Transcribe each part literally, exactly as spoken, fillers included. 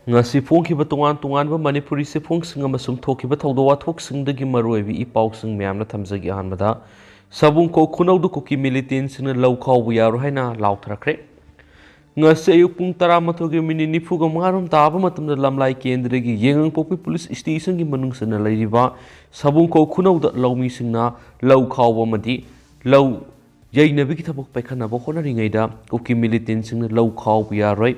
ꯉꯁꯤ ꯐꯣꯡꯈꯤꯕ ꯇꯣꯉꯥꯟ ꯇꯣꯉꯥꯟꯕ ꯃꯅꯤꯄꯨꯔꯤ ꯆꯦꯐꯣꯡꯁꯤꯡ ꯑꯃꯁꯨꯡ ꯊꯣꯛꯈꯤꯕ ꯊꯧꯗꯣꯛ ꯋꯥꯊꯣꯛꯁꯤꯡꯗꯒꯤ ꯃꯔꯨꯑꯣꯏꯕ ꯏ ꯄꯥꯎꯁꯤꯡ ꯃꯌꯥꯝꯅ ꯊꯝꯖꯒꯦ꯫ ꯑꯍꯥꯟꯕꯗ, ꯁꯥꯕꯨꯡꯈꯣꯛ ꯈꯨꯅꯧꯗ ꯀꯨꯀꯤ ꯃꯤꯂꯤꯇꯦꯟꯁꯤꯡꯅ ꯂꯧ ꯈꯥꯎꯕ ꯌꯥꯔꯣꯏ ꯍꯥꯏꯅ ꯂꯥꯎꯊꯔꯛꯈ꯭ꯔꯦ꯫ ꯉꯁꯤ ꯑꯌꯨꯛ ꯄꯨꯡ ꯇꯔꯥꯃꯥꯊꯣꯏꯒꯤ ꯃꯤꯅꯤꯠ ꯅꯤꯐꯨꯒ ꯃꯉꯥꯔꯣꯝ ꯇꯥꯕ ꯃꯇꯝꯗ ꯂꯝꯂꯥꯏ ꯀꯦꯟꯗ꯭ꯔꯒꯤ ꯌꯦꯉꯥꯡꯄꯣꯛꯄꯤ ꯄꯨꯂꯤꯁ ꯁ꯭ꯇꯦꯁꯟꯒꯤ ꯃꯅꯨꯡ ꯆꯟꯅ ꯂꯩꯔꯤꯕ ꯁꯥꯕꯨꯡꯈꯣꯛ ꯈꯨꯅꯧꯗ ꯂꯧꯃꯤꯁꯤꯡꯅ ꯂꯧ ꯈꯥꯎꯕ ꯑꯃꯗꯤ ꯂꯧ ꯌꯩꯅꯕꯒꯤ ꯊꯕꯛ ꯄꯥꯏꯈꯠꯅꯕ ꯍꯣꯠꯅꯔꯤꯉꯩꯗ ꯀꯨꯀꯤ ꯃꯤꯂꯤꯇꯦꯟꯁꯤꯡꯅ ꯂꯧ ꯈꯥꯎꯕ ꯌꯥꯔꯣꯏ,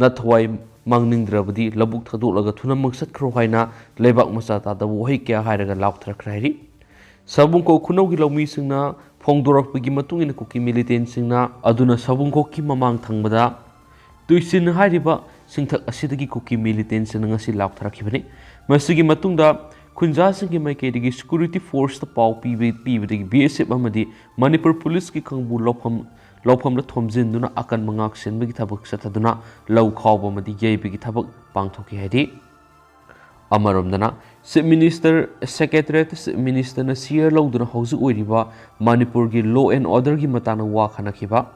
ꯅꯊꯋꯥꯏ ꯃꯥꯡꯅꯤꯡꯗ꯭ꯔꯕꯗꯤ ꯂꯧꯕꯨꯛ ꯊꯥꯗꯣꯛꯂꯒ ꯊꯨꯅꯃꯛ ꯆꯠꯈ꯭ꯔꯣ ꯍꯥꯏꯅ ꯂꯩꯕꯥꯛ ꯃꯆꯥ ꯇꯥꯗꯕ ꯋꯥꯍꯩ ꯀꯌꯥ ꯍꯥꯏꯔꯒ ꯂꯥꯎꯊꯔꯛꯈ꯭ꯔꯦ ꯍꯥꯏꯔꯤ꯫ ꯁꯥꯕꯨꯡꯈꯣꯛ ꯈꯨꯅꯧꯒꯤ ꯂꯧꯃꯤꯁꯤꯡꯅ ꯐꯣꯡꯗꯣꯔꯛꯄꯒꯤ ꯃꯇꯨꯡ ꯏꯟꯅ ꯀꯨꯀꯤ ꯃꯤꯂꯤꯇꯦꯟꯁꯤꯡꯅ ꯑꯗꯨꯅ ꯁꯥꯕꯨꯡꯈꯣꯛꯀꯤ ꯃꯃꯥꯡ ꯊꯪꯕꯗ ꯇꯨꯏꯁꯤꯟ ꯍꯥꯏꯔꯤꯕ ꯆꯤꯡꯊꯛ ꯑꯁꯤꯗꯒꯤ ꯀꯨꯀꯤ ꯃꯤꯂꯤꯇꯦꯟꯁꯤꯡꯅ ꯉꯁꯤ ꯂꯥꯎꯊꯔꯛꯈꯤꯕꯅꯤ꯫ ꯃꯁꯤꯒꯤ ꯃꯇꯨꯡꯗ ꯈꯨꯟꯖꯥꯁꯤꯡꯒꯤ ꯃꯥꯏꯀꯩꯗꯒꯤ ꯁꯦꯀ꯭ꯌꯨꯔꯤꯇꯤ ꯐꯣꯔꯁꯇ ꯄꯥꯎ ꯄꯤꯕ-, ꯄꯤꯕꯗꯒꯤ ꯕꯤ ꯑꯦꯁ ꯑꯦꯐ ꯑꯃꯗꯤ ꯃꯅꯤꯄꯨꯔ ꯄꯨꯂꯤꯁꯀꯤ ꯀꯥꯡꯕꯨ ꯂꯧꯐꯝ, ꯂꯧꯐꯝꯗ ꯊꯣꯝꯖꯤꯟꯗꯨꯅ ꯑꯀꯟꯕ ꯉꯥꯛ ꯁꯦꯟꯕꯒꯤ ꯊꯕꯛ ꯆꯠꯊꯗꯨꯅ ꯂꯧ ꯈꯥꯎꯕ ꯑꯃꯗꯤ ꯌꯩꯕꯒꯤ ꯊꯕꯛ ꯄꯥꯡꯊꯣꯛꯈꯤ ꯍꯥꯏꯔꯤ꯫ ꯑꯃꯔꯣꯝꯗꯅ, ꯆꯤꯐ ꯃꯤꯅꯤꯁꯇꯔ ꯁꯦꯀ꯭ꯔꯦꯇꯔꯤꯌꯦꯠꯇ ꯆꯤꯐ ꯃꯤꯅꯤꯁꯇꯔꯅ ꯆꯤꯌꯔ ꯂꯧꯗꯨꯅ ꯍꯧꯖꯤꯛ ꯑꯣꯏꯔꯤꯕ ꯃꯅꯤꯄꯨꯔꯒꯤ ꯂꯣ ꯑꯦꯟ ꯑꯣꯔꯗꯔꯒꯤ ꯃꯇꯥꯡꯗ ꯋꯥ ꯈꯟꯅꯈꯤꯕ꯫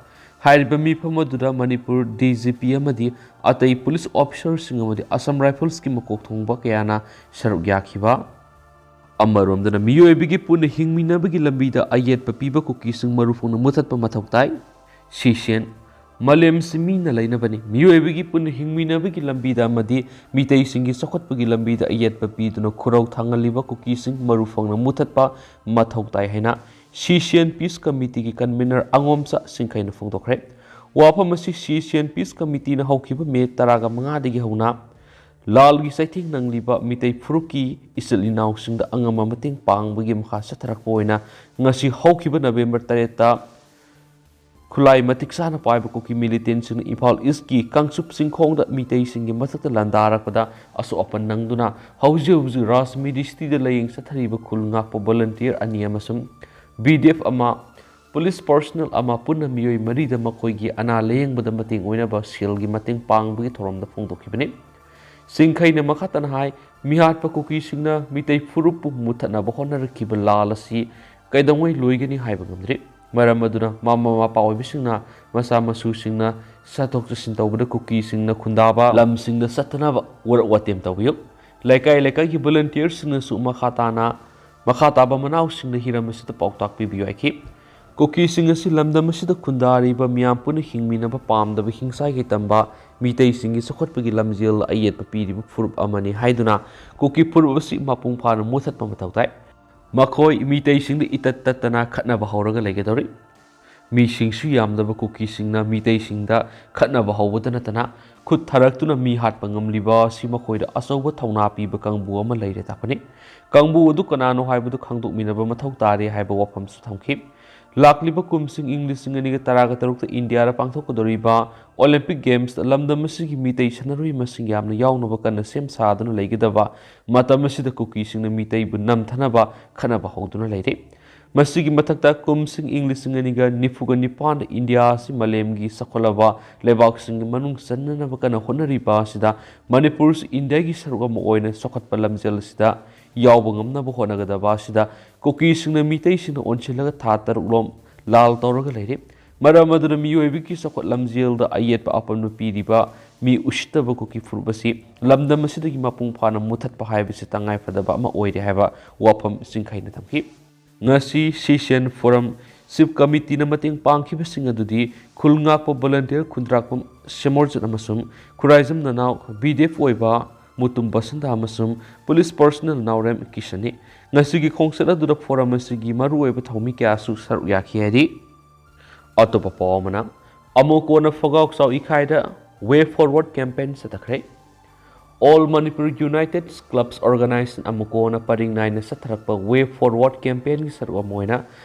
ꯍꯥꯏꯔꯤꯕ ꯃꯤꯐꯝ ꯑꯗꯨꯗ ꯃꯅꯤꯄꯨꯔ ꯗꯤ ꯖꯤ ꯄꯤ ꯑꯃꯗꯤ ꯑꯇꯩ ꯄꯨꯂꯤꯁ ꯑꯣꯐꯤꯁꯥꯔꯁꯤꯡ ꯑꯃꯗꯤ ꯑꯁꯥꯝ ꯔꯥꯏꯐꯜꯁꯀꯤ ꯃꯀꯣꯛ ꯊꯣꯡꯕ ꯀꯌꯥꯅ ꯁꯔꯨꯛ ꯌꯥꯈꯤꯕ꯫ ꯑꯃꯔꯣꯝꯗꯅ, ꯃꯤꯑꯣꯏꯕꯒꯤ ꯄꯨꯟꯅ ꯍꯤꯡꯃꯤꯟꯅꯕꯒꯤ ꯂꯝꯕꯤꯗ ꯑꯌꯦꯠꯄ ꯄꯤꯕ ꯀꯨꯀꯤꯁꯤꯡ ꯃꯔꯨ ꯐꯪꯅ ꯃꯨꯊꯠꯄ ꯃꯊꯧ ꯇꯥꯏ꯫ ꯁꯤꯁꯦꯟ, ꯃꯥꯂꯦꯝꯁꯤ ꯃꯤꯅ ꯂꯩꯅꯕꯅꯤ꯫ ꯃꯤꯑꯣꯏꯕꯒꯤ ꯄꯨꯟꯅ ꯍꯤꯡꯃꯤꯟꯅꯕꯒꯤ ꯂꯝꯕꯤꯗ ꯑꯃꯗꯤ ꯃꯤꯇꯩꯁꯤꯡꯒꯤ ꯆꯥꯎꯈꯠꯄꯒꯤ ꯂꯝꯕꯤꯗ ꯑꯌꯦꯠꯄ ꯄꯤꯗꯨꯅ ꯈꯨꯔꯧ ꯊꯥꯡꯍꯜꯂꯤꯕ ꯀꯨꯀꯤꯁꯤꯡ ꯃꯔꯨ ꯐꯪꯅ ꯃꯨꯊꯠꯄ ꯃꯊꯧ ꯇꯥꯏ ꯍꯥꯏꯅ ꯁꯤꯁꯦꯟ ꯄꯤꯁ ꯀꯃꯤꯇꯤꯒꯤ ꯀꯟꯚꯤꯅꯔ ꯑꯉꯣꯝꯆꯥ ꯁꯤꯡꯈꯩꯅ ꯐꯣꯡꯗꯣꯛꯈ꯭ꯔꯦ꯫ ꯋꯥꯐꯝ ꯑꯁꯤ ꯁꯤꯁꯦꯟ ꯄꯤꯁ ꯀꯃꯤꯇꯤꯅ ꯍꯧꯈꯤꯕ ꯃꯦ ꯇꯔꯥꯒ ꯃꯉꯥꯗꯒꯤ ꯍꯧꯅ ꯂꯥꯜꯒꯤ ꯆꯩꯊꯦꯡ ꯅꯪꯂꯤꯕ ꯃꯤꯇꯩ ꯐꯨꯔꯨꯞꯀꯤ ꯏꯆꯤꯜ ꯏꯅꯥꯎꯁꯤꯡꯗ ꯑꯉꯝꯕ ꯃꯇꯦꯡ ꯄꯥꯡꯕꯒꯤ ꯃꯈꯥ ꯆꯠꯊꯔꯛꯄ ꯑꯣꯏꯅ ꯉꯁꯤ ꯍꯧꯈꯤꯕ ꯅꯕꯦꯝꯕꯔ ꯇꯔꯦꯠꯇ ꯈꯨꯠꯂꯥꯏ ꯃꯇꯤꯛ ꯆꯥꯅ ꯄꯥꯏꯕ ꯀꯨꯀꯤ ꯃꯤꯂꯤꯇꯦꯟꯁꯤꯡꯅ ꯏꯝꯐꯥꯜ ꯏꯁꯀꯤ ꯀꯥꯡꯆꯨꯞ ꯆꯤꯡꯈꯣꯡꯗ ꯃꯤꯇꯩꯁꯤꯡꯒꯤ ꯃꯊꯛꯇ ꯂꯥꯟꯗꯥꯔꯛꯄꯗ ꯑꯁꯣꯛ ꯑꯄꯟ ꯅꯪꯗꯨꯅ ꯍꯧꯖꯤꯛ ꯍꯧꯖꯤꯛ ꯔꯥꯖꯃꯤꯔꯤ ꯁꯤꯇꯤꯗ ꯂꯥꯏꯌꯦꯡ ꯆꯠꯊꯔꯤꯕ ꯈꯨꯜ ꯉꯥꯛꯄ ꯚꯣꯂꯨꯟꯇꯤꯌꯔ ꯑꯅꯤ ꯑꯃꯁꯨꯡ ꯕꯤ ꯗꯤ ꯑꯦꯐ ꯑꯃ, ꯄꯨꯂꯤꯁ ꯄꯔꯁꯣꯅꯦꯜ ꯑꯃ ꯄꯨꯟꯅ ꯃꯤꯑꯣꯏ ꯃꯔꯤꯗ ꯃꯈꯣꯏꯒꯤ ꯑꯅꯥ ꯂꯥꯌꯦꯡꯕꯗ ꯃꯇꯦꯡ ꯑꯣꯏꯅꯕ ꯁꯦꯜꯒꯤ ꯃꯇꯦꯡ ꯄꯥꯡꯕꯒꯤ ꯊꯧꯔꯝꯗ ꯐꯣꯡꯗꯣꯛꯈꯤꯕꯅꯤ꯫ ꯆꯤꯡꯈꯩꯅ ꯃꯈꯥ ꯇꯥꯅ ꯍꯥꯏ, ꯃꯤꯍꯥꯠꯄ ꯀꯨꯀꯤꯁꯤꯡꯅ ꯃꯤꯇꯩ ꯐꯨꯔꯨꯞꯄꯨ ꯃꯨꯠꯊꯠꯅꯕ ꯍꯣꯠꯅꯔꯛꯈꯤꯕ ꯂꯥꯜ ꯑꯁꯤ ꯀꯩꯗꯧꯉꯩ ꯂꯣꯏꯒꯅꯤ ꯍꯥꯏꯕ ꯉꯝꯗ꯭ꯔꯤ꯫ ꯃꯔꯝ ꯑꯗꯨꯅ ꯃꯃꯥ ꯃꯄꯥ ꯑꯣꯏꯕꯁꯤꯡꯅ ꯃꯆꯥ ꯃꯁꯨꯁꯤꯡꯅ ꯆꯠꯊꯣꯛ ꯆꯠꯁꯤꯟ ꯇꯧꯕꯗ ꯀꯨꯀꯤꯁꯤꯡꯅ ꯈꯨꯟꯗꯥꯕ ꯂꯝꯁꯤꯡꯗ ꯆꯠꯇꯅꯕ ꯋꯥꯔꯛ ꯋꯥꯇꯦꯝ ꯇꯧꯕꯤꯌꯨ꯫ ꯂꯩꯀꯥꯏ ꯂꯩꯀꯥꯏꯒꯤ ꯚꯣꯂꯨꯟꯇꯤꯌꯔꯁꯤꯡꯅꯁꯨ ꯃꯈꯥ ꯇꯥꯅ, ꯃꯈꯥ ꯇꯥꯕ ꯃꯅꯥꯎꯁꯤꯡꯗ ꯍꯤꯔꯝ ꯑꯁꯤꯗ ꯄꯥꯎꯇꯥꯛ ꯄꯤꯕꯤꯌꯨ ꯍꯥꯏꯈꯤ꯫ ꯀꯨꯀꯤꯁꯤꯡ ꯑꯁꯤ ꯂꯝꯗꯝ ꯑꯁꯤꯗ ꯈꯨꯟꯗꯥꯔꯤꯕ ꯃꯤꯌꯥꯝ ꯄꯨꯟꯅ ꯍꯤꯡꯃꯤꯟꯅꯕ ꯄꯥꯝꯗꯕ ꯍꯤꯡꯁꯥꯒꯤ ꯇꯝꯕ ꯃꯤꯇꯩꯁꯤꯡꯒꯤ ꯆꯥꯎꯈꯠꯄꯒꯤ ꯂꯝꯖꯦꯜꯗ ꯑꯌꯦꯠꯄ ꯄꯤꯔꯤꯕ ꯐꯨꯔꯨꯞ ꯑꯃꯅꯤ ꯍꯥꯏꯗꯨꯅ ꯀꯨꯀꯤ ꯐꯨꯔꯨꯞ ꯑꯁꯤ ꯃꯄꯨꯡ ꯐꯥꯅ ꯃꯨꯊꯠꯄ ꯃꯊꯧ ꯇꯥꯏ꯫ ꯃꯈꯣꯏ ꯃꯤꯇꯩꯁꯤꯡꯗ ꯏꯇꯠ ꯇꯠꯇꯅ ꯈꯠꯅꯕ ꯍꯧꯔꯒ ꯂꯩꯒꯗꯧꯔꯤ꯫ ꯃꯤꯁꯤꯡꯁꯨ ꯌꯥꯝꯗꯕ ꯀꯨꯀꯤꯁꯤꯡꯅ ꯃꯤꯇꯩꯁꯤꯡꯗ ꯈꯠꯅꯕ ꯍꯧꯕꯗ ꯅꯠꯇꯅ ꯈꯨꯠ ꯊꯥꯔꯛꯇꯨꯅ ꯃꯤ ꯍꯥꯠꯄ ꯉꯝꯂꯤꯕ ꯑꯁꯤ ꯃꯈꯣꯏꯗ ꯑꯆꯧꯕ ꯊꯧꯅꯥ ꯄꯤꯕ ꯀꯥꯡꯕꯨ ꯑꯃ ꯂꯩꯔꯦ ꯇꯥꯛꯄꯅꯤ꯫ ꯀꯥꯡꯕꯨ ꯑꯗꯨ ꯀꯅꯥꯅꯣ ꯍꯥꯏꯕꯗꯨ ꯈꯪꯗꯣꯛꯃꯤꯟꯅꯕ ꯃꯊꯧ ꯇꯥꯔꯦ ꯍꯥꯏꯕ ꯋꯥꯐꯝꯁꯨ ꯊꯝꯈꯤ꯫ ꯂꯥꯛꯂꯤꯕ ꯀꯨꯝꯁꯤꯡ ꯏꯪ ꯂꯤꯁꯤꯡ ꯑꯅꯤꯒ ꯇꯔꯥꯒ ꯇꯔꯨꯛꯇ ꯏꯟꯗꯤꯌꯥꯗ ꯄꯥꯡꯊꯣꯛꯀꯗꯧꯔꯤꯕ ꯑꯣꯂꯤꯝꯄꯤꯛ ꯒꯦꯝꯁꯇ ꯂꯝꯗꯝ ꯑꯁꯤꯒꯤ ꯃꯤꯇꯩ ꯁꯥꯟꯅꯔꯣꯏ ꯃꯁꯤꯡ ꯌꯥꯝꯅ ꯌꯥꯎꯅꯕ ꯀꯟꯅ ꯁꯦꯝ ꯁꯥꯗꯨꯅ ꯂꯩꯒꯗꯕ ꯃꯇꯝ ꯑꯁꯤꯗ ꯀꯨꯀꯤꯁꯤꯡꯅ ꯃꯤꯇꯩꯕꯨ ꯅꯝꯊꯅꯕ ꯈꯠꯅꯕ ꯍꯧꯗꯨꯅ ꯂꯩꯔꯦ꯫ ꯃꯁꯤꯒꯤ ꯃꯊꯛꯇ ꯀꯨꯝꯁꯤꯡ ꯏꯪ ꯂꯤꯁꯤꯡ ꯑꯅꯤꯒ ꯅꯤꯐꯨꯒ ꯅꯤꯄꯥꯟꯗ ꯏꯟꯗꯤꯌꯥ ꯑꯁꯤ ꯃꯥꯂꯦꯝꯒꯤ ꯆꯥꯎꯈꯠꯂꯕ ꯂꯩꯕꯥꯛꯁꯤꯡꯒꯤ ꯃꯅꯨꯡ ꯆꯟꯅꯅꯕ ꯀꯟꯅ ꯍꯣꯠꯅꯔꯤꯕ ꯑꯁꯤꯗ ꯃꯅꯤꯄꯨꯔꯁꯨ ꯏꯟꯗꯤꯌꯥꯒꯤ ꯁꯔꯨꯛ ꯑꯃ ꯑꯣꯏꯅ ꯆꯥꯎꯈꯠꯄ ꯂꯝꯖꯦꯜ ꯑꯁꯤꯗ ꯌꯥꯎꯕ ꯉꯝꯅꯕ ꯍꯣꯠꯅꯒꯗꯕ ꯑꯁꯤꯗ ꯀꯨꯀꯤꯁꯤꯡꯅ ꯃꯤꯇꯩꯁꯤꯡꯅ ꯑꯣꯟꯁꯤꯜꯂꯒ ꯊꯥ ꯇꯔꯨꯛꯂꯣꯝ ꯂꯥꯜ ꯇꯧꯔꯒ ꯂꯩꯔꯦ꯫ ꯃꯔꯝ ꯑꯗꯨꯅ ꯃꯤꯑꯣꯏꯕꯒꯤ ꯆꯥꯎꯈꯠ ꯂꯝꯖꯦꯜꯗ ꯑꯌꯦꯠꯄ ꯑꯄꯟꯕ ꯄꯤꯔꯤꯕ ꯃꯤ ꯎꯁꯤꯠꯇꯕ ꯀꯨꯀꯤ ꯐꯨꯔꯨꯞ ꯑꯁꯤ ꯂꯝꯗꯝ ꯑꯁꯤꯗꯒꯤ ꯃꯄꯨꯡ ꯐꯥꯅ ꯃꯨꯊꯠꯄ ꯍꯥꯏꯕꯁꯤ ꯇꯉꯥꯏꯐꯗꯕ ꯑꯃ ꯑꯣꯏꯔꯦ ꯍꯥꯏꯕ ꯋꯥꯐꯝ ꯁꯤꯡꯈꯩꯅ ꯊꯝꯈꯤ꯫ ꯉꯁꯤ ꯁꯤꯁꯦꯟ ꯐꯣꯔꯝ ꯆꯤꯐ ꯀꯃꯤꯇꯤꯅ ꯃꯇꯦꯡ ꯄꯥꯡꯈꯤꯕꯁꯤꯡ ꯑꯗꯨꯗꯤ ꯈꯨꯜ ꯉꯥꯛꯄ ꯚꯣꯂꯨꯟꯇꯤꯌꯔ ꯈꯨꯟꯗ꯭ꯔꯥꯛꯄꯝ ꯁꯦꯃꯣꯔꯖꯤꯠ ꯑꯃꯁꯨꯡ ꯈꯨꯔꯥꯏꯖꯝ ꯅꯅꯥꯎ ꯕꯤ ꯗꯤ ꯑꯦꯐ ꯑꯣꯏꯕ ꯃꯨꯇꯨꯝ ꯕꯁꯟꯇ ꯑꯃꯁꯨꯡ ꯄꯨꯂꯤꯁ ꯄꯔꯁꯅꯦꯜ ꯅꯥꯎꯔꯦꯝ ꯀꯤꯁꯟꯅꯤ꯫ ꯉꯁꯤꯒꯤ ꯈꯣꯡꯆꯠ ꯑꯗꯨꯗ ꯐꯣꯔꯝ ꯑꯁꯤꯒꯤ ꯃꯔꯨꯑꯣꯏꯕ ꯊꯧꯃꯤ ꯀꯌꯥꯁꯨ ꯁꯔꯨꯛ ꯌꯥꯈꯤ ꯍꯥꯏꯔꯤ꯫ ꯑꯇꯣꯞꯄ ꯄꯥꯎ ꯑꯃꯅ, ꯑꯃꯨꯀꯣꯅ ꯐꯒꯥꯎꯆꯥꯎ ꯏꯀꯥꯏꯗ Way Forward campaign ꯆꯠꯊꯈ꯭ꯔꯦ꯫ All Manipur United Clubs Organization, ꯑꯃꯨꯀꯣꯅ ꯄꯔꯤꯡ ꯅꯥꯏꯅ ꯆꯠꯊꯔꯛꯄ Way Forward campaignꯒꯤ ꯁꯔꯨꯛ ꯑꯃ ꯑꯣꯏꯅ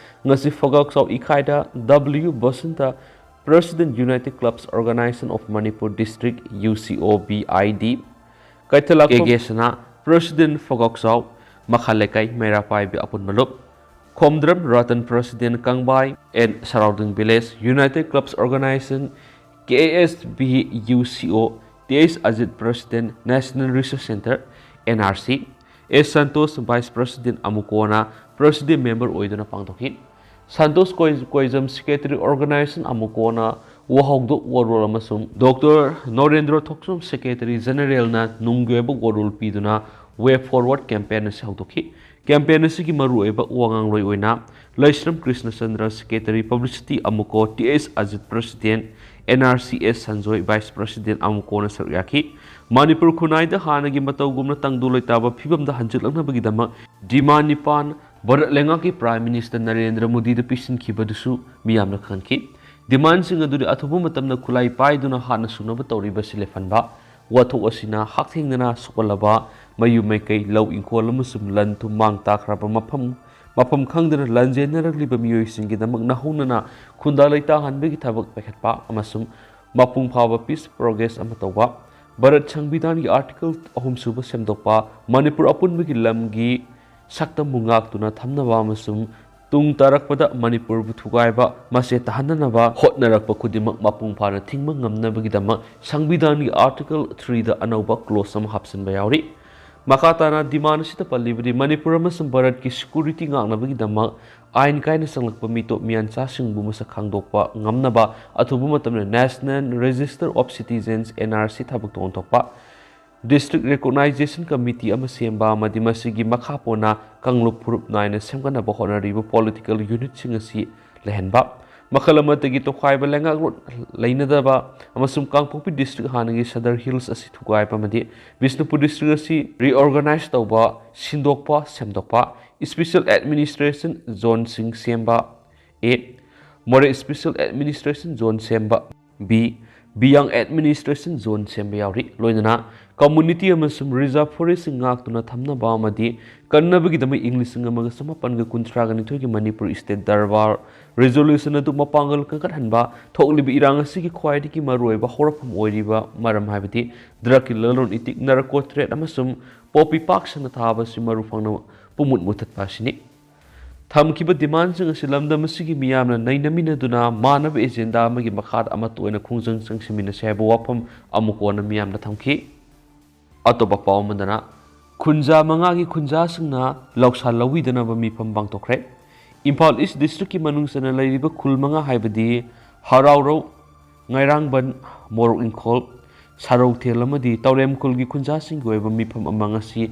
ꯉꯁꯤ ꯐꯒꯥꯎꯆꯥꯎ ꯏꯀꯥꯏꯗ W Basanta, President, United Clubs Organization of Manipur District, U C O B I D, ꯀꯩꯊꯦꯜ ꯂꯥꯛꯄꯝ ꯑꯦꯒꯦꯁꯅ President ꯐꯒꯥꯎꯆꯥꯎ, ꯃꯈꯥ ꯂꯩꯀꯥꯏ ꯃꯩꯔꯥ ꯄꯥꯏꯕꯤ ꯑꯄꯨꯟꯕ ꯂꯨꯞ, ꯈꯣꯝꯗ꯭ꯔꯝ Ratan President ꯀꯪꯕꯥꯏ and Surrounding Village, United Clubs Organization, K S B U C O, T H Ajit President National Research Centre, N R C, S Santosh Vice President ꯑꯃꯨꯀꯣꯅ President Member ꯑꯣꯏꯗꯨꯅ ꯄꯥꯡꯊꯣꯛꯈꯤ꯫ ꯁꯟꯇꯣꯁ ꯀꯣꯏ-, ꯀꯣꯏꯖꯝ Secretary Organization ꯑꯃꯨꯀꯣꯅ ꯋꯥꯍꯧꯗꯣꯛ ꯋꯥꯔꯣꯜ ꯑꯃꯁꯨꯡ ꯗꯣꯛꯇꯔ ꯅꯣꯔꯦꯟꯗ꯭ꯔ ꯊꯣꯛꯆꯣꯝ, secretary ꯖꯦꯅꯦꯔꯦꯜꯅ ꯅꯨꯡꯒꯤ ꯑꯣꯏꯕ ꯋꯥꯔꯣꯜ ꯄꯤꯗꯨꯅ Way Forward campaign ꯑꯁꯤ ꯍꯧꯗꯣꯛꯈꯤ꯫ ꯀꯦꯝꯄꯦꯟ ꯑꯁꯤꯒꯤ ꯃꯔꯨꯑꯣꯏꯕ ꯋꯥ ꯉꯥꯡꯂꯣꯏ ꯑꯣꯏꯅ ꯂꯩꯁ꯭ꯔꯝ ꯀ꯭ꯔꯤꯁꯅꯆꯟꯗ꯭ꯔ, ꯁꯦꯀ꯭ꯔꯦꯇꯔꯤ ꯄꯕ꯭ꯂꯤꯁꯤꯇꯤ ꯑꯃꯨꯀꯣ, T S Ajit, president, N R C S Sanjoy, vice president ꯑꯃꯨꯀꯣꯅ ꯁꯔꯨꯛ ꯌꯥꯈꯤ꯫ ꯃꯅꯤꯄꯨꯔ ꯈꯨꯟꯅꯥꯏꯗ ꯍꯥꯟꯅꯒꯤ ꯃꯇꯧꯒꯨꯝꯅ ꯇꯪꯗꯨ ꯂꯩꯇꯥꯕ ꯐꯤꯕꯝꯗ ꯍꯟꯖꯤꯜꯂꯛꯅꯕꯒꯤꯗꯃꯛ ꯗꯤꯃꯥꯟ ꯅꯤꯄꯥꯟ ꯚꯥꯔꯠ ꯂꯩꯉꯥꯛꯀꯤ ꯄ꯭ꯔꯥꯏꯝ ꯃꯤꯅꯤꯁꯇꯔ ꯅꯔꯦꯟꯗ꯭ꯔ ꯃꯣꯗꯤꯗ ꯄꯤꯁꯤꯟꯈꯤꯕꯗꯨꯁꯨ ꯃꯤꯌꯥꯝꯅ ꯈꯪꯈꯤ꯫ ꯗꯤꯃꯥꯟꯁꯤꯡ ꯑꯗꯨꯗꯤ ꯑꯊꯨꯕ ꯃꯇꯝꯗ ꯈꯨꯠꯂꯥꯏ ꯄꯥꯏꯗꯨꯅ ꯍꯥꯠꯅ ꯁꯨꯅꯕ ꯇꯧꯔꯤꯕꯁꯤ ꯂꯦꯞꯍꯟꯕ, ꯋꯥꯊꯣꯛ ꯑꯁꯤꯅ ꯍꯛꯊꯦꯡꯅꯅ ꯁꯣꯛꯍꯜꯂꯕ ꯃꯌꯨꯝ ꯃꯩꯀꯩ, ꯂꯧ ꯏꯪꯈꯣꯜ ꯑꯃꯁꯨꯡ ꯂꯟ ꯊꯨꯝ ꯃꯥꯡ ꯇꯥꯛꯈ꯭ꯔꯕ ꯃꯐꯝ, ꯃꯐꯝ ꯈꯪꯗꯅ ꯂꯥꯟꯖꯦꯟꯅꯔꯛꯂꯤꯕ ꯃꯤꯑꯣꯏꯁꯤꯡꯒꯤꯗꯃꯛ ꯅꯧꯍꯧꯅꯅ ꯈꯨꯟꯗꯥ ꯂꯩꯇꯥꯍꯟꯕꯒꯤ ꯊꯕꯛ ꯄꯥꯏꯈꯠꯄ ꯑꯃꯁꯨꯡ ꯃꯄꯨꯡ ꯐꯥꯕ peace progress ꯑꯃ ꯇꯧꯕ꯫ ꯚꯥꯔꯠ ꯁꯪꯕꯤꯙꯥꯟꯒꯤ ꯑꯥꯔꯇꯤꯀꯜ ꯑꯍꯨꯝꯁꯨꯕ ꯁꯦꯝꯗꯣꯛꯄ, ꯃꯅꯤꯄꯨꯔ ꯑꯄꯨꯟꯕꯒꯤ ꯂꯝꯒꯤ ꯁꯛꯇꯝꯕꯨ ꯉꯥꯛꯇꯨꯅ ꯊꯝꯅꯕ ꯑꯃꯁꯨꯡ ꯇꯨꯡ ꯇꯥꯔꯛꯄꯗ ꯃꯅꯤꯄꯨꯔꯕꯨ ꯊꯨꯒꯥꯏꯕ ꯃꯆꯦꯠ ꯇꯥꯍꯟꯗꯅꯕ ꯍꯣꯠꯅꯔꯛꯄ ꯈꯨꯗꯤꯡꯃꯛ ꯃꯄꯨꯡ ꯐꯥꯅ ꯊꯤꯡꯕ ꯉꯝꯅꯕꯒꯤꯗꯃꯛ ꯁꯪꯕꯤꯙꯥꯟꯒꯤ ꯑꯥꯔꯇꯤꯀꯜ ꯊ꯭ꯔꯤꯗ ꯑꯅꯧꯕ ꯀ꯭ꯂꯣꯖ ꯑꯃ ꯍꯥꯞꯆꯤꯟꯕ ꯌꯥꯎꯔꯤ꯫ ꯃꯈꯥ ꯇꯥꯅ ꯗꯤꯃꯥꯟ ꯑꯁꯤꯗ ꯄꯜꯂꯤꯕꯗꯤ, ꯃꯅꯤꯄꯨꯔ ꯑꯃꯁꯨꯡ ꯚꯥꯔꯠꯀꯤ ꯁꯦꯀ꯭ꯌꯨꯔꯤꯇꯤ ꯉꯥꯛꯅꯕꯒꯤꯗꯃꯛ ꯑꯥꯏꯟ ꯀꯥꯏꯅ ꯆꯪꯂꯛꯄ ꯃꯤꯇꯣꯞ ꯃꯤꯌꯥꯟꯆꯥꯁꯤꯡꯕꯨ ꯃꯁꯛ ꯈꯪꯗꯣꯛꯄ ꯉꯝꯅꯕ ꯑꯊꯨꯕ ꯃꯇꯝꯗ National Register of Citizens, N R C, ꯊꯕꯛ ꯊꯧꯑꯣꯡ ꯊꯣꯛꯄ, District Recognition Committee ꯑꯃ ꯁꯦꯝꯕ ꯑꯃꯗꯤ ꯃꯁꯤꯒꯤ ꯃꯈꯥ ꯄꯣꯟꯅ ꯀꯥꯡꯂꯨꯞ ꯐꯨꯔꯨꯞ ꯅꯥꯏꯅ ꯁꯦꯝꯒꯠꯅꯕ ꯍꯣꯠꯅꯔꯤꯕ political unitꯁꯤꯡ ꯑꯁꯤ ꯂꯩꯍꯟꯕ, ꯃꯈꯜ ꯑꯃꯠꯇꯒꯤ ꯇꯣꯈꯥꯏꯕ ꯂꯩꯉꯥꯛꯂꯣꯟ ꯂꯩꯅꯗꯕ ꯑꯃꯁꯨꯡ ꯀꯥꯡꯄꯣꯛꯄꯤ district, ꯍꯥꯟꯅꯒꯤ Sadar Hills, ꯑꯁꯤ ꯊꯨꯒꯥꯏꯕ ꯑꯃꯗꯤ ꯕꯤꯁꯅꯨꯄꯨꯔ district ꯑꯁꯤ reorganize ꯇꯧꯕ, ꯁꯤꯟꯗꯣꯛꯄ, ꯁꯦꯝꯗꯣꯛꯄ, Special Administration Zoneꯁꯤꯡ ꯁꯦꯝꯕ, A, ꯃꯣꯔꯦ Special Administration Zone ꯁꯦꯝꯕ, B, ꯕꯤꯌꯥꯡ Administration Zone ꯁꯦꯝꯕ ꯌꯥꯎꯔꯤ꯫ ꯂꯣꯏꯅꯅ community ꯑꯃꯁꯨꯡ reserve forestꯁꯤꯡ ꯉꯥꯛꯇꯨꯅ ꯊꯝꯅꯕ ꯑꯃꯗꯤ ꯀꯟꯅꯕꯒꯤꯗꯃꯛ ꯏꯪ ꯂꯤꯁꯤꯡ ꯑꯃꯒ ꯆꯃꯥꯄꯟꯒ ꯀꯨꯟꯊ꯭ꯔꯥꯒ ꯅꯤꯊꯣꯏꯒꯤ ꯃꯅꯤꯄꯨꯔ State Darbar resolution ꯑꯗꯨ ꯃꯄꯥꯡꯒꯜ ꯀꯟꯈꯠꯍꯟꯕ, ꯊꯣꯛꯂꯤꯕ ꯏꯔꯥꯡ ꯑꯁꯤꯒꯤ ꯈ꯭ꯋꯥꯏꯗꯒꯤ ꯃꯔꯨꯑꯣꯏꯕ ꯍꯧꯔꯛꯐꯝ ꯑꯣꯏꯔꯤꯕ ꯃꯔꯝ ꯍꯥꯏꯕꯗꯤ drugꯀꯤ ꯂꯂꯣꯟ ꯏꯇꯤꯛ, narco trade ꯑꯃꯁꯨꯡ poppy ꯄꯥꯛ ꯁꯟꯅ ꯊꯥꯕ ꯑꯁꯤ ꯃꯔꯨ ꯐꯪꯅ ꯄꯨꯝꯃꯨꯠ ꯃꯨꯊꯠꯄ ꯑꯁꯤꯅꯤ꯫ ꯊꯝꯈꯤꯕ demandꯁꯤꯡ ꯑꯁꯤ ꯂꯝꯗꯝ ꯑꯁꯤꯒꯤ ꯃꯤꯌꯥꯝꯅ ꯅꯩꯅꯃꯤꯟꯅꯗꯨꯅ ꯃꯥꯟꯅꯕ agenda ꯑꯃꯒꯤ ꯃꯈꯥꯗ ꯑꯃꯠꯇ ꯑꯣꯏꯅ ꯈꯣꯡꯖꯪ ꯆꯪꯁꯤꯟꯃꯤꯟꯅꯁꯤ ꯍꯥꯏꯕ ꯋꯥꯐꯝ ꯑꯃꯨꯛ ꯍꯟꯅ ꯃꯤꯌꯥꯝꯗ ꯊꯝꯈꯤ꯫ ꯑꯇꯣꯞꯄ ꯄꯥꯎ ꯑꯃꯗꯅ, ꯈꯨꯟꯖꯥ ꯃꯉꯥꯒꯤ ꯈꯨꯟꯖꯥꯁꯤꯡꯅ ꯂꯧꯁꯥ ꯂꯧꯕꯤꯗꯅꯕ ꯃꯤꯐꯝ ꯄꯥꯡꯊꯣꯛꯈ꯭ꯔꯦ꯫ ꯏꯝꯐꯥꯜ East districtꯀꯤ ꯃꯅꯨꯡ ꯆꯟꯅ ꯂꯩꯔꯤꯕ ꯈꯨꯜ ꯃꯉꯥ ꯍꯥꯏꯕꯗꯤ ꯍꯔꯥꯎꯔꯧ, ꯉꯥꯏꯔꯥꯡꯕꯟ, ꯃꯣꯔꯣꯛ ꯏꯪꯈꯣꯜ, ꯁꯥꯔꯧꯊꯦꯜ ꯑꯃꯗꯤ ꯇꯧꯔꯦꯝꯈꯨꯜꯒꯤ ꯈꯨꯟꯖꯥꯁꯤꯡꯒꯤ ꯑꯣꯏꯕ ꯃꯤꯐꯝ ꯑꯃ ꯉꯁꯤ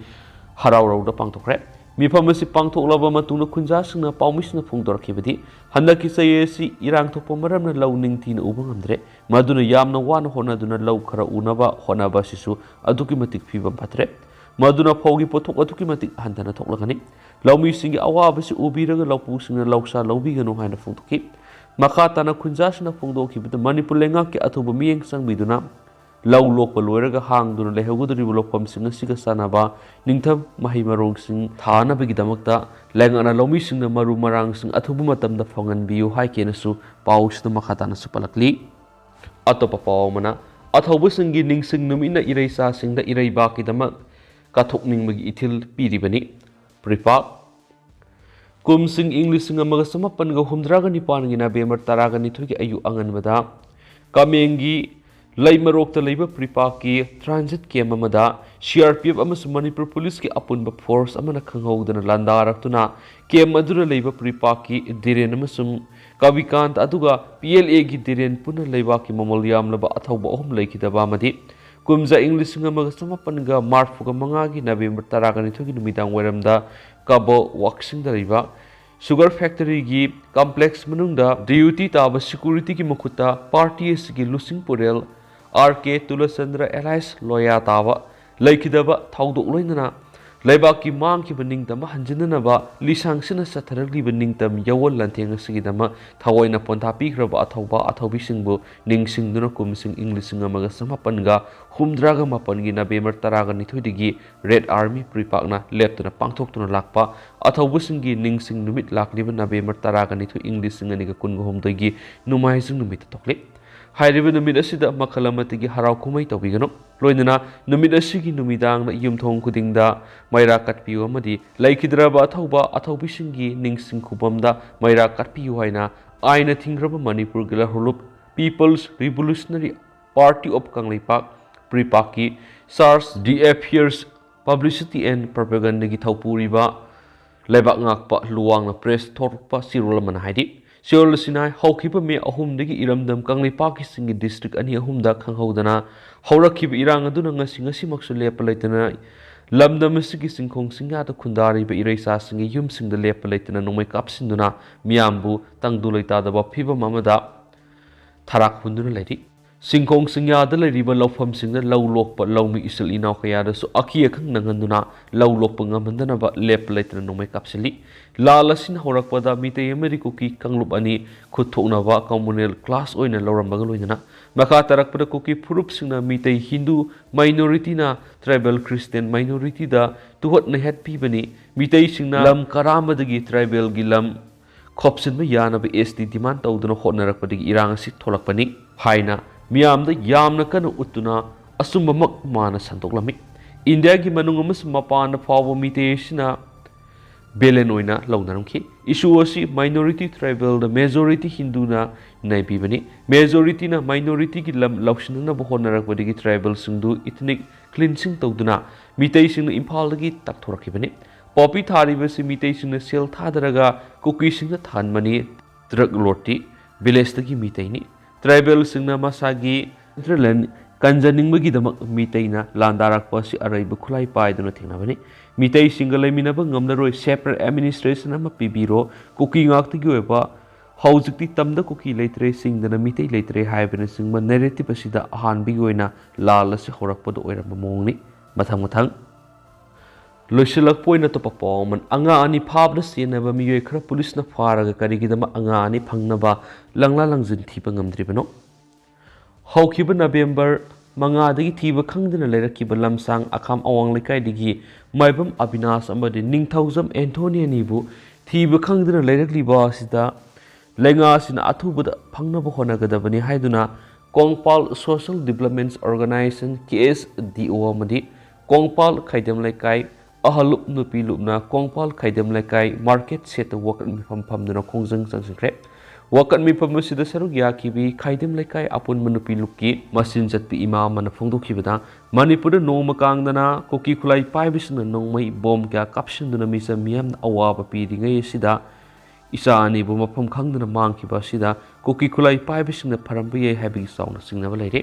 ꯍꯔꯥꯎꯔꯧꯗ ꯄꯥꯡꯊꯣꯛꯈ꯭ꯔꯦ꯫ ꯃꯤꯐꯝ ꯑꯁꯤ ꯄꯥꯡꯊꯣꯛꯂꯕ ꯃꯇꯨꯡꯗ ꯈꯨꯟꯖꯥꯁꯤꯡꯅ ꯄꯥꯎꯃꯤꯁꯤꯡꯅ ꯐꯣꯡꯗꯣꯔꯛꯈꯤꯕꯗꯤ, ꯍꯟꯗꯛꯀꯤ ꯆꯍꯤ ꯑꯁꯤ ꯏꯔꯥꯡ ꯊꯣꯛꯄ ꯃꯔꯝꯅ ꯂꯧ ꯅꯤꯡꯊꯤꯅ ꯎꯕ ꯉꯝꯗ꯭ꯔꯦ꯫ ꯃꯗꯨꯅ ꯌꯥꯝꯅ ꯋꯥꯅ ꯍꯣꯠꯅꯗꯨꯅ ꯂꯧ ꯈꯔ ꯎꯅꯕ ꯍꯣꯠꯅꯕ ꯑꯁꯤꯁꯨ ꯑꯗꯨꯛꯀꯤ ꯃꯇꯤꯛ ꯐꯤꯕꯝ ꯐꯠꯇ꯭ꯔꯦ꯫ ꯃꯗꯨꯅ ꯐꯧꯒꯤ ꯄꯣꯠꯊꯣꯛ ꯑꯗꯨꯛꯀꯤ ꯃꯇꯤꯛ ꯍꯟꯊꯅ ꯊꯣꯛꯂꯒꯅꯤ꯫ ꯂꯧꯃꯤꯁꯤꯡꯒꯤ ꯑꯋꯥꯕꯁꯤ ꯎꯕꯤꯔꯒ ꯂꯧꯄꯨꯁꯤꯡꯅ ꯂꯧꯁꯥ ꯂꯧꯕꯤꯒꯅꯨ ꯍꯥꯏꯅ ꯐꯣꯡꯗꯣꯛꯈꯤ꯫ ꯃꯈꯥ ꯇꯥꯅ ꯈꯨꯟꯖꯥꯁꯤꯡꯅ ꯐꯣꯡꯗꯣꯛꯈꯤꯕꯗ, ꯃꯅꯤꯄꯨꯔ ꯂꯩꯉꯥꯛꯀꯤ ꯑꯊꯨꯕ ꯃꯤꯠꯌꯦꯡ ꯆꯪꯕꯤꯗꯨꯅ ꯂꯧ ꯂꯣꯛꯄ ꯂꯣꯏꯔꯒ ꯍꯥꯡꯗꯨꯅ ꯂꯩꯍꯧꯒꯗꯧꯔꯤꯕ ꯂꯧꯐꯝꯁꯤꯡ ꯑꯁꯤꯒ ꯆꯥꯟꯅꯕ ꯅꯤꯡꯊꯝ ꯃꯍꯩ ꯃꯔꯣꯡꯁꯤꯡ ꯊꯥꯅꯕꯒꯤꯗꯃꯛꯇ ꯂꯩꯉꯥꯛꯅ ꯂꯧꯃꯤꯁꯤꯡꯅ ꯃꯔꯨ ꯃꯔꯥꯡꯁꯤꯡ ꯑꯊꯨꯕ ꯃꯇꯝꯗ ꯐꯪꯍꯟꯕꯤꯌꯨ ꯍꯥꯏꯈꯤꯅꯁꯨ ꯄꯥꯎꯁꯤꯗ ꯃꯈꯥ ꯇꯥꯅꯁꯨ ꯄꯜꯂꯛꯂꯤ꯫ ꯑꯇꯣꯞꯄ ꯄꯥꯎ ꯑꯃꯅ, ꯑꯊꯧꯕꯁꯤꯡꯒꯤ ꯅꯤꯡꯁꯤꯡ ꯅꯨꯃꯤꯠꯅ ꯏꯔꯩꯆꯥꯁꯤꯡꯗ ꯏꯔꯩꯕꯥꯛꯀꯤꯗꯃꯛ ꯀꯠꯊꯣꯛꯅꯤꯡꯕꯒꯤ ꯏꯊꯤꯜ ꯄꯤꯔꯤꯕꯅꯤ꯫ ꯄ꯭ꯔꯤꯄꯥꯛ꯫ ꯀꯨꯝꯁꯤꯡ ꯏꯪ ꯂꯤꯁꯤꯡ ꯑꯃꯒ ꯆꯃꯥꯄꯟꯒ ꯍꯨꯝꯗ꯭ꯔꯥꯒ ꯅꯤꯄꯥꯟꯒꯤ ꯅꯕꯦꯝꯕꯔ ꯇꯔꯥꯒ ꯅꯤꯊꯣꯏꯒꯤ ꯑꯌꯨꯛ ꯑꯉꯟꯕꯗ ꯀꯥꯃꯦꯡꯒꯤ ꯂꯩꯃꯔꯣꯛꯇ ꯂꯩꯕ ꯄ꯭ꯔꯤꯄꯥꯛꯀꯤ ꯇ꯭ꯔꯥꯟꯖꯤꯠ ꯀꯦꯝ ꯑꯃꯗ ꯁꯤ ꯑꯥꯔ ꯄꯤ ꯑꯦꯐ ꯑꯃꯁꯨꯡ ꯃꯅꯤꯄꯨꯔ ꯄꯨꯂꯤꯁꯀꯤ ꯑꯄꯨꯟꯕ ꯐꯣꯔꯁ ꯑꯃꯅ ꯈꯪꯍꯧꯗꯅ ꯂꯥꯟꯗꯥꯔꯛꯇꯨꯅ ꯀꯦꯝ ꯑꯗꯨꯗ ꯂꯩꯕ ꯄ꯭ꯔꯤꯄꯥꯛꯀꯤ ꯙꯤꯔꯦꯟ ꯑꯃꯁꯨꯡ ꯀꯕꯤꯀꯥꯟꯇ ꯑꯗꯨꯒ ꯄꯤ ꯑꯦꯜ ꯑꯦꯒꯤ ꯙꯤꯔꯦꯟ ꯄꯨꯟꯅ ꯂꯩꯕꯥꯛꯀꯤ ꯃꯃꯜ ꯌꯥꯝꯂꯕ ꯑꯊꯧꯕ ꯑꯍꯨꯝ ꯂꯩꯈꯤꯗꯕ ꯑꯃꯗꯤ ꯀꯨꯝꯖꯥ ꯏꯪ ꯂꯤꯁꯤꯡ ꯑꯃꯒ ꯆꯃꯥꯄꯟꯒ ꯃꯔꯤꯐꯨꯒ ꯃꯉꯥꯒꯤ ꯅꯕꯦꯝꯕꯔ ꯇꯔꯥꯒ ꯅꯤꯊꯣꯏꯒꯤ ꯅꯨꯃꯤꯗꯥꯡ ꯋꯥꯏꯔꯝꯗ ꯀꯕꯣ ꯋꯥꯛꯁꯤꯡꯗ ꯂꯩꯕ ꯁꯨꯒꯔ ꯐꯦꯛꯇꯔꯤꯒꯤ ꯀꯝꯄ꯭ꯂꯦꯛꯁ ꯃꯅꯨꯡꯗ ꯗ꯭ꯌꯨꯇꯤ ꯇꯥꯕ ꯁꯦꯀ꯭ꯌꯨꯔꯤꯇꯤꯒꯤ ꯃꯈꯨꯠꯇ ꯄꯥꯔꯇꯤ ꯑꯁꯤꯒꯤ ꯂꯨꯆꯤꯡ ꯄꯨꯔꯦꯜ ꯑꯥꯔ ꯀꯦ ꯇꯨꯂꯆꯟꯗ꯭ꯔ ꯑꯦꯂꯥꯏꯁ ꯂꯣꯌꯥ ꯇꯥꯕ ꯂꯩꯈꯤꯗꯕ ꯊꯧꯗꯣꯛ ꯂꯣꯏꯅꯅ ꯂꯩꯕꯥꯛꯀꯤ ꯃꯥꯡꯈꯤꯕ ꯅꯤꯡꯇꯝꯕ ꯍꯟꯖꯤꯟꯅꯅꯕ ꯂꯤꯁꯥꯡꯁꯤꯟꯅ ꯆꯠꯊꯔꯛꯂꯤꯕ ꯅꯤꯡꯇꯝ ꯌꯥꯋꯣꯜ ꯂꯥꯟꯊꯦꯡ ꯑꯁꯤꯒꯤꯗꯃꯛ ꯊꯑꯣꯏꯅ ꯄꯣꯟꯊꯥ ꯄꯤꯈ꯭ꯔꯕ ꯑꯊꯧꯕ ꯑꯊꯧꯕꯤꯁꯤꯡꯕꯨ ꯅꯤꯡꯁꯤꯡꯗꯨꯅ ꯀꯨꯝꯁꯤꯡ ꯏꯪ ꯂꯤꯁꯤꯡ ꯑꯃꯒ ꯆꯃꯥꯄꯟꯒ ꯍꯨꯝꯗ꯭ꯔꯥꯒ ꯃꯥꯄꯟꯒꯤ ꯅꯕꯦꯝꯕꯔ ꯇꯔꯥꯒ ꯅꯤꯊꯣꯏꯗꯒꯤ ꯔꯦꯗ ꯑꯥꯔꯃꯤ ꯄ꯭ꯔꯤꯄꯥꯛꯅ ꯂꯦꯞꯇꯅ ꯄꯥꯡꯊꯣꯛꯇꯨꯅ ꯂꯥꯛꯄ ꯑꯊꯧꯕꯁꯤꯡꯒꯤ ꯅꯤꯡꯁꯤꯡ ꯅꯨꯃꯤꯠ ꯂꯥꯛꯂꯤꯕ ꯅꯕꯦꯝꯕꯔ ꯇꯔꯥꯒ ꯅꯤꯊꯣꯏ ꯏꯪ ꯂꯤꯁꯤꯡ ꯑꯅꯤꯒ ꯀꯨꯟꯒ ꯍꯨꯝꯗꯣꯏꯒꯤ ꯅꯣꯡꯃꯥꯏꯖꯤꯡ ꯅꯨꯃꯤꯠꯇ ꯊꯣꯛꯂꯤ꯫ ꯍꯥꯏꯔꯤꯕ ꯅꯨꯃꯤꯠ ꯑꯁꯤꯗ ꯃꯈꯜ ꯑꯃꯠꯇꯒꯤ ꯍꯔꯥꯎ ꯀꯨꯝꯍꯩ ꯇꯧꯕꯤꯒꯅꯨ꯫ ꯂꯣꯏꯅꯅ ꯅꯨꯃꯤꯠ ꯑꯁꯤꯒꯤ ꯅꯨꯃꯤꯗꯥꯡꯗ ꯌꯨꯝꯊꯣꯡ ꯈꯨꯗꯤꯡꯗ ꯃꯩꯔꯥ ꯀꯠꯄꯤꯌꯨ ꯑꯃꯗꯤ ꯂꯩꯈꯤꯗ꯭ꯔꯕ ꯑꯊꯧꯕ ꯑꯊꯧꯕꯤꯁꯤꯡꯒꯤ ꯅꯤꯡꯁꯤꯡ ꯈꯨꯕꯝꯗ ꯃꯩꯔꯥ ꯀꯠꯄꯤꯌꯨ ꯍꯥꯏꯅ ꯑꯥꯏꯟꯅ ꯊꯤꯡꯈ꯭ꯔꯕ ꯃꯅꯤꯄꯨꯔꯒꯤ ꯂꯍꯨꯂꯨꯞ People's Revolutionary Party of Kangleipak, ꯄ꯭ꯔꯤꯄꯥꯛꯀꯤ chargé d'affaires publicity and ꯄ꯭ꯔꯣꯄꯦꯒꯟꯗꯒꯤ ꯊꯧꯄꯨꯔꯤꯕ ꯂꯩꯕꯥꯛ ꯉꯥꯛꯄ ꯂꯨꯋꯥꯡꯅ ꯄ꯭ꯔꯦꯁ ꯊꯣꯛꯄ ꯆꯦꯔꯣꯜ ꯑꯃꯅ ꯍꯥꯏꯔꯤ꯫ ꯁꯤꯌꯣꯜ ꯑꯁꯤꯅ ꯍꯧꯈꯤꯕ ꯃꯦ ꯑꯍꯨꯝꯗꯒꯤ ꯏꯔꯝꯗꯝ ꯀꯪꯂꯩꯄꯥꯛꯀꯤꯁꯤꯡꯒꯤ ꯗꯤꯁꯇ꯭ꯔꯤꯛ ꯑꯅꯤ ꯑꯍꯨꯝꯗ ꯈꯪꯍꯧꯗꯅ ꯍꯧꯔꯛꯈꯤꯕ ꯏꯔꯥꯡ ꯑꯗꯨꯅ ꯉꯁꯤ ꯉꯁꯤꯃꯛꯁꯨ ꯂꯦꯞꯄ ꯂꯩꯇꯅ ꯂꯝꯗꯝ ꯑꯁꯤꯒꯤ ꯆꯤꯡꯈꯣꯡ ꯆꯤꯡꯌꯥꯗ ꯈꯨꯟꯗꯥꯔꯤꯕ ꯏꯔꯩꯆꯥꯁꯤꯡꯒꯤ ꯌꯨꯝꯁꯤꯡꯗ ꯂꯦꯞꯄ ꯂꯩꯇꯅ ꯅꯣꯡꯃꯩ ꯀꯥꯞꯁꯤꯟꯗꯨꯅ ꯃꯤꯌꯥꯝꯕꯨ ꯇꯪꯗꯨ ꯂꯩꯇꯥꯗꯕ ꯐꯤꯕꯝ ꯑꯃꯗ ꯊꯔꯥꯛ ꯍꯨꯟꯗꯨꯅ ꯂꯩꯔꯤ꯫ ꯆꯤꯡꯈꯣꯡ ꯆꯤꯡꯌꯥꯗ ꯂꯩꯔꯤꯕ ꯂꯧꯐꯝꯁꯤꯡꯗ ꯂꯧ ꯂꯣꯛꯄ ꯂꯧꯃꯤ ꯏꯆꯤꯜ ꯏꯅꯥꯎ ꯀꯌꯥꯗꯁꯨ ꯑꯀꯤ ꯑꯈꯪ ꯅꯪꯍꯟꯗꯨꯅ ꯂꯧ ꯂꯣꯛꯄ ꯉꯝꯍꯟꯗꯅꯕ ꯂꯦꯞꯄ ꯂꯩꯇꯅ ꯅꯣꯡꯃꯩ ꯀꯥꯞꯁꯤꯜꯂꯤ꯫ ꯂꯥꯜ ꯑꯁꯤꯅ ꯍꯧꯔꯛꯄꯗ ꯃꯤꯇꯩ ꯑꯃꯗꯤ ꯀꯨꯀꯤ ꯀꯥꯡꯂꯨꯞ ꯑꯅꯤ ꯈꯨꯠ ꯊꯣꯛꯅꯕ ꯀꯝꯃꯨꯅꯦꯜ ꯀ꯭ꯂꯥꯁ ꯑꯣꯏꯅ ꯂꯧꯔꯝꯕꯒ ꯂꯣꯏꯅꯅ ꯃꯈꯥ ꯇꯥꯔꯛꯄꯗ ꯀꯨꯀꯤ ꯐꯨꯔꯨꯞꯁꯤꯡꯅ ꯃꯤꯇꯩ ꯍꯤꯟꯗꯨ ꯃꯥꯏꯅꯣꯔꯤꯇꯤꯅ ꯇ꯭ꯔꯥꯏꯕꯦꯜ ꯈ꯭ꯔꯤꯁꯇꯤꯌꯟ ꯃꯥꯏꯅꯣꯔꯤꯇꯤꯗ ꯇꯨꯍꯠ ꯅꯩꯍꯠ ꯄꯤꯕꯅꯤ꯫ ꯃꯤꯇꯩꯁꯤꯡꯅ ꯂꯝ ꯀꯔꯥꯝꯕꯗꯒꯤ ꯇ꯭ꯔꯥꯏꯕꯦꯜꯒꯤ ꯂꯝ ꯈꯣꯞꯆꯤꯟꯕ ꯌꯥꯅꯕ ꯑꯦꯁ ꯇꯤ ꯗꯤꯃꯥꯟ ꯇꯧꯗꯨꯅ ꯍꯣꯠꯅꯔꯛꯄꯗꯒꯤ ꯏꯔꯥꯡ ꯑꯁꯤ ꯊꯣꯛꯂꯛꯄꯅꯤ ꯍꯥꯏꯅ ꯃꯤꯌꯥꯝꯗ ꯌꯥꯝꯅ ꯀꯟꯅ ꯎꯠꯇꯨꯅ ꯑꯆꯨꯝꯕꯃꯛ ꯃꯥꯅ ꯁꯟꯗꯣꯛꯂꯝꯃꯤ꯫ ꯏꯟꯗꯤꯌꯥꯒꯤ ꯃꯅꯨꯡ ꯑꯃꯁꯨꯡ ꯃꯄꯥꯟꯗ ꯐꯥꯎꯕ ꯃꯤꯇꯩ ꯑꯁꯤꯅ ꯚꯤꯂꯦꯟ ꯑꯣꯏꯅ ꯂꯧꯅꯔꯝꯈꯤ꯫ ꯏꯁꯨ ꯑꯁꯤ ꯃꯥꯏꯅꯣꯔꯤꯇꯤ ꯇ꯭ꯔꯥꯏꯕꯦꯜꯗ ꯃꯦꯖꯣꯔꯤꯇꯤ ꯍꯤꯟꯗꯨꯅ ꯅꯩꯕꯤꯕꯅꯤ꯫ ꯃꯦꯖꯣꯔꯤꯇꯤꯅ ꯃꯥꯏꯅꯣꯔꯤꯇꯤꯒꯤ ꯂꯝ ꯂꯧꯁꯤꯟꯅꯅꯕ ꯍꯣꯠꯅꯔꯛꯄꯗꯒꯤ ꯇ꯭ꯔꯥꯏꯕꯦꯜꯁꯤꯡꯗꯨ ꯏꯊꯅꯤꯛ ꯀ꯭ꯂꯤꯟꯁꯤꯡ ꯇꯧꯗꯨꯅ ꯃꯤꯇꯩꯁꯤꯡꯅ ꯏꯝꯐꯥꯜꯗꯒꯤ ꯇꯛꯊꯣꯔꯛꯈꯤꯕꯅꯤ꯫ ꯄꯣꯄꯤ ꯊꯥꯔꯤꯕꯁꯤ ꯃꯤꯇꯩꯁꯤꯡꯅ ꯁꯦꯜ ꯊꯥꯗꯔꯒ ꯀꯨꯀꯤꯁꯤꯡꯗ ꯊꯥꯍꯟꯕꯅꯤ꯫ ꯗ꯭ꯔꯒ ꯂꯣꯔꯗꯇꯤ ꯚꯤꯂꯦꯖꯇꯒꯤ ꯃꯤꯇꯩꯅꯤ꯫ ꯇ꯭ꯔꯥꯏꯕꯦꯜꯁꯤꯡꯅ ꯃꯁꯥꯒꯤ ꯂꯦꯟ ꯀꯟꯖꯅꯤꯡꯕꯒꯤꯗꯃꯛ ꯃꯤꯇꯩꯅ ꯂꯥꯟꯗꯥꯔꯛꯄ ꯑꯁꯤ ꯑꯔꯩꯕ ꯈꯨꯠꯂꯥꯏ ꯄꯥꯏꯗꯨꯅ ꯊꯦꯡꯅꯕꯅꯤ꯫ ꯃꯤꯇꯩꯁꯤꯡꯒ ꯂꯩꯃꯤꯟꯅꯕ ꯉꯝꯂꯔꯣꯏ, ꯁꯦꯄꯔꯦꯠ ꯑꯦꯗꯃꯤꯅꯤꯁꯇ꯭ꯔꯦꯁꯟ ꯑꯃ ꯄꯤꯕꯤꯔꯣ, ꯀꯨꯀꯤ ꯉꯥꯛꯇꯒꯤ ꯑꯣꯏꯕ ꯍꯧꯖꯤꯛꯇꯤ ꯇꯝꯗ ꯀꯨꯀꯤ ꯂꯩꯇ꯭ꯔꯦ, ꯆꯤꯡꯗꯅ ꯃꯤꯇꯩ ꯂꯩꯇ꯭ꯔꯦ ꯍꯥꯏꯕꯅꯆꯤꯡꯕ ꯅꯦꯔꯦꯇꯤꯞ ꯑꯁꯤꯗ ꯑꯍꯥꯟꯕꯒꯤ ꯑꯣꯏꯅ ꯂꯥꯜ ꯑꯁꯤ ꯍꯧꯔꯛꯄꯗ ꯑꯣꯏꯔꯝꯕ ꯃꯑꯣꯡꯅꯤ꯫ ꯃꯊꯪ ꯃꯊꯪ ꯂꯣꯏꯁꯤꯜꯂꯛꯄ ꯑꯣꯏꯅ ꯑꯇꯣꯞꯄ ꯄꯥꯎ ꯑꯃ, ꯑꯉꯥꯡ ꯑꯅꯤ ꯐꯥꯕꯗ ꯆꯦꯟꯅꯕ ꯃꯤꯑꯣꯏ ꯈꯔ ꯄꯨꯂꯤꯁꯅ ꯐꯥꯔꯒ ꯀꯔꯤꯒꯤꯗꯃꯛ ꯑꯉꯥꯡ ꯑꯅꯤ ꯐꯪꯅꯕ ꯂꯪꯂꯥ ꯂꯪꯖꯤꯟ ꯊꯤꯕ ꯉꯝꯗ꯭ꯔꯤꯕꯅꯣ? ꯍꯧꯈꯤꯕ ꯅꯕꯦꯝꯕꯔ ꯃꯉꯥꯗꯒꯤ ꯊꯤꯕ ꯈꯪꯗꯅ ꯂꯩꯔꯛꯈꯤꯕ ꯂꯝꯁꯥꯡ ꯑꯈꯥꯝ ꯑꯋꯥꯡ ꯂꯩꯀꯥꯏꯗꯒꯤ ꯃꯥꯏꯕꯝ ꯑꯕꯤꯅꯥꯁ ꯑꯃꯗꯤ ꯅꯤꯡꯊꯧꯖꯝ ꯑꯦꯟꯊꯣꯅꯤ ꯑꯅꯤꯕꯨ ꯊꯤꯕ ꯈꯪꯗꯅ ꯂꯩꯔꯛꯂꯤꯕ ꯑꯁꯤꯗ ꯂꯩꯉꯥꯛ ꯑꯁꯤꯅ ꯑꯊꯨꯕꯗ ꯐꯪꯅꯕ ꯍꯣꯠꯅꯒꯗꯕꯅꯤ ꯍꯥꯏꯗꯨꯅ ꯀꯣꯡꯄꯥꯜ ꯁꯣꯁꯤꯌꯦꯜ ꯗꯤꯕ꯭ꯂꯞꯃꯦꯟꯠ ꯑꯣꯔꯒꯅꯥꯏꯖꯦꯁꯟ, ꯀꯦ ꯑꯦꯁ ꯗꯤ ꯑꯣ, ꯑꯃꯗꯤ ꯀꯣꯡꯄꯥꯜ ꯈꯥꯏꯗꯦꯝ ꯂꯩꯀꯥꯏ ꯑꯍꯜ ꯂꯨꯞ ꯅꯨꯄꯤ ꯂꯨꯞꯅ ꯀꯣꯡꯄꯥꯜ ꯈꯥꯏꯗꯦꯝ ꯂꯩꯀꯥꯏ ꯃꯥꯔꯀꯦꯠ ꯁꯦꯠꯇ ꯋꯥꯀꯠ ꯃꯤꯐꯝ ꯐꯝꯗꯨꯅ ꯈꯣꯡꯖꯪ ꯆꯪꯁꯤꯟꯈ꯭ꯔꯦ꯫ ꯋꯥꯀꯠ ꯃꯤꯐꯝ ꯑꯁꯤꯗ ꯁꯔꯨꯛ ꯌꯥꯈꯤꯕꯤ ꯈꯥꯏꯗꯦꯝ ꯂꯩꯀꯥꯏ ꯑꯄꯨꯟꯕ ꯅꯨꯄꯤ ꯂꯨꯞꯀꯤ ꯃꯆꯤꯟ ꯆꯠꯄꯤ ꯏꯃꯥ ꯑꯃꯅ ꯐꯣꯡꯗꯣꯛꯈꯤꯕꯗ, ꯃꯅꯤꯄꯨꯔꯗ ꯅꯣꯡꯃ ꯀꯥꯡꯗꯅ ꯀꯨꯀꯤ ꯈꯨꯠꯂꯥꯏ ꯄꯥꯏꯕꯁꯤꯡꯅ ꯅꯣꯡꯃꯩ ꯕꯣꯝ ꯀꯌꯥ ꯀꯥꯞꯁꯤꯟꯗꯨꯅ ꯃꯤꯆꯝ ꯃꯤꯌꯥꯝꯅ ꯑꯋꯥꯕ ꯄꯤꯔꯤꯉꯩ ꯑꯁꯤꯗ ꯏꯆꯥ ꯑꯅꯤꯕꯨ ꯃꯐꯝ ꯈꯪꯗꯅ ꯃꯥꯡꯈꯤꯕ ꯑꯁꯤꯗ ꯀꯨꯀꯤ ꯈꯨꯠꯂꯥꯏ ꯄꯥꯏꯕꯁꯤꯡꯅ ꯐꯔꯝꯕ ꯌꯥꯏ ꯍꯥꯏꯕꯒꯤ ꯆꯥꯎꯅ ꯆꯤꯡꯅꯕ ꯂꯩꯔꯦ꯫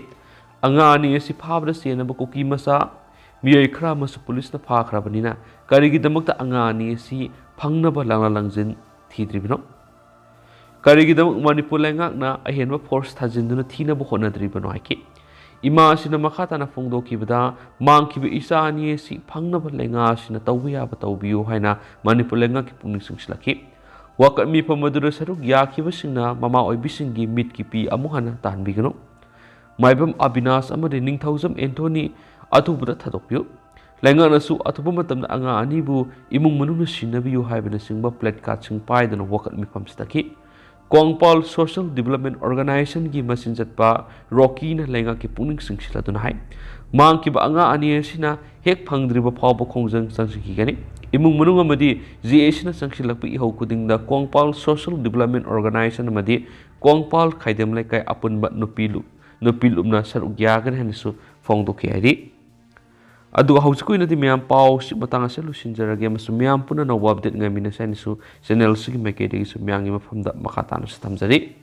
ꯑꯉꯥꯡ ꯑꯅꯤ ꯑꯁꯤ ꯐꯥꯕꯗ ꯆꯦꯟꯅꯕ ꯀꯨꯀꯤ ꯃꯆꯥ ꯃꯤꯑꯣꯏ ꯈꯔ ꯑꯃꯁꯨ ꯄꯨꯂꯤꯁꯅ ꯐꯥꯈ꯭ꯔꯕꯅꯤꯅ ꯀꯔꯤꯒꯤꯗꯃꯛꯇ ꯑꯉꯥꯡ ꯑꯅꯤ ꯑꯁꯤ ꯐꯪꯅꯕ ꯂꯥꯡꯂꯥ ꯂꯥꯡꯖꯤꯟ ꯊꯤꯗ꯭ꯔꯤꯕꯅꯣ? ꯀꯔꯤꯒꯤꯗꯃꯛ ꯃꯅꯤꯄꯨꯔ ꯂꯩꯉꯥꯛꯅ ꯑꯍꯦꯟꯕ ꯐꯣꯔꯁ ꯊꯥꯖꯤꯟꯗꯨꯅ ꯊꯤꯅꯕ ꯍꯣꯠꯅꯗ꯭ꯔꯤꯕꯅꯣ ꯍꯥꯏꯈꯤ꯫ ꯏꯃꯥ ꯑꯁꯤꯅ ꯃꯈꯥ ꯇꯥꯅ ꯐꯣꯡꯗꯣꯛꯈꯤꯕꯗ, ꯃꯥꯡꯈꯤꯕ ꯏꯆꯥ ꯑꯅꯤ ꯑꯁꯤ ꯐꯪꯅꯕ ꯂꯩꯉꯥꯛ ꯑꯁꯤꯅ ꯇꯧꯕ ꯌꯥꯕ ꯇꯧꯕꯤꯌꯨ ꯍꯥꯏꯅ ꯃꯅꯤꯄꯨꯔ ꯂꯩꯉꯥꯛꯀꯤ ꯄꯨꯛꯅꯤꯡ ꯆꯤꯡꯁꯤꯜꯂꯛꯈꯤ꯫ ꯋꯥꯀꯠ ꯃꯤꯐꯝ ꯑꯗꯨꯗ ꯁꯔꯨꯛ ꯌꯥꯈꯤꯕꯁꯤꯡꯅ ꯃꯃꯥ ꯑꯣꯏꯕꯤꯁꯤꯡꯒꯤ ꯃꯤꯠꯀꯤ ꯄꯤ ꯑꯃꯨꯛ ꯍꯟꯅ ꯇꯥꯍꯟꯕꯤꯒꯅꯨ꯫ ꯃꯥꯏꯕꯝ ꯑꯕꯤꯅꯥꯁ ꯑꯃꯗꯤ ꯅꯤꯡꯊꯧꯖꯝ ꯑꯦꯟꯊꯣꯅꯤ ꯑꯊꯨꯕꯗ ꯊꯥꯗꯣꯛꯄꯤꯌꯨ꯫ ꯂꯩꯉꯥꯛꯅꯁꯨ ꯑꯊꯨꯕ ꯃꯇꯝꯗ ꯑꯉꯥꯡ ꯑꯅꯤꯕꯨ ꯏꯃꯨꯡ ꯃꯅꯨꯡꯅ ꯁꯤꯟꯅꯕꯤꯌꯨ ꯍꯥꯏꯕꯅꯆꯤꯡꯕ placard ꯁꯤꯡ ꯄꯥꯏꯗꯨꯅ ꯋꯥꯀꯠ ꯃꯤꯐꯝ ꯆꯠꯊꯈꯤ꯫ ꯀꯣꯡꯄꯥꯜ Social Development Organization ꯒꯤ ꯃꯆꯤꯟ ꯆꯠꯄ ꯔꯣꯀꯤꯅ ꯂꯩꯉꯥꯛꯀꯤ ꯄꯨꯛꯅꯤꯡ ꯆꯤꯡꯁꯤꯜꯂꯗꯨꯅ ꯍꯥꯏ, ꯃꯥꯡꯈꯤꯕ ꯑꯉꯥꯡ ꯑꯅꯤ ꯑꯁꯤꯅ ꯍꯦꯛ ꯐꯪꯗ꯭ꯔꯤꯕ ꯐꯥꯎꯕ ꯈꯣꯡꯖꯪ ꯆꯪꯁꯤꯟꯈꯤꯒꯅꯤ꯫ ꯏꯃꯨꯡ ꯃꯅꯨꯡ ꯑꯃꯗꯤ ꯖꯦ ꯑꯦ ꯁꯤꯅ ꯆꯪꯁꯤꯜꯂꯛꯄ ꯏꯍꯧ ꯈꯨꯗꯤꯡꯗ ꯀꯣꯡꯄꯥꯜ Social Development Organization ꯑꯃꯗꯤ ꯀꯣꯡꯄꯥꯜ ꯈꯥꯏꯗꯦꯝ ꯂꯩꯀꯥꯏ ꯑꯄꯨꯟꯕ ꯅꯨꯄꯤ ꯂꯨ-, ꯅꯨꯄꯤ ꯂꯨꯞꯅ ꯁꯔꯨꯛ ꯌꯥꯒꯅꯤ ꯍꯥꯏꯅꯁꯨ ꯐꯣꯡꯗꯣꯛꯈꯤ ꯍꯥꯏꯔꯤ꯫ ꯑꯗꯨꯒ ꯍꯧꯖꯤꯛꯀꯤ ꯑꯣꯏꯅꯗꯤ ꯃꯌꯥꯝ ꯄꯥꯎꯁꯤ ꯃꯇꯥꯡ ꯑꯁꯤꯗ ꯂꯣꯏꯁꯤꯟꯖꯔꯒꯦ ꯑꯃꯁꯨꯡ ꯃꯌꯥꯝ ꯄꯨꯟꯅ ꯑꯅꯧꯕ update ꯉꯥꯏꯃꯤꯟꯅꯁꯤ ꯍꯥꯏꯅꯁꯨ channel ꯑꯁꯤꯒꯤ ꯃꯥꯏꯀꯩꯗꯒꯤꯁꯨ ꯃꯌꯥꯝꯒꯤ ꯃꯐꯝꯗ ꯃꯈꯥ ꯇꯥꯅꯁꯨ ꯊꯝꯖꯔꯤ꯫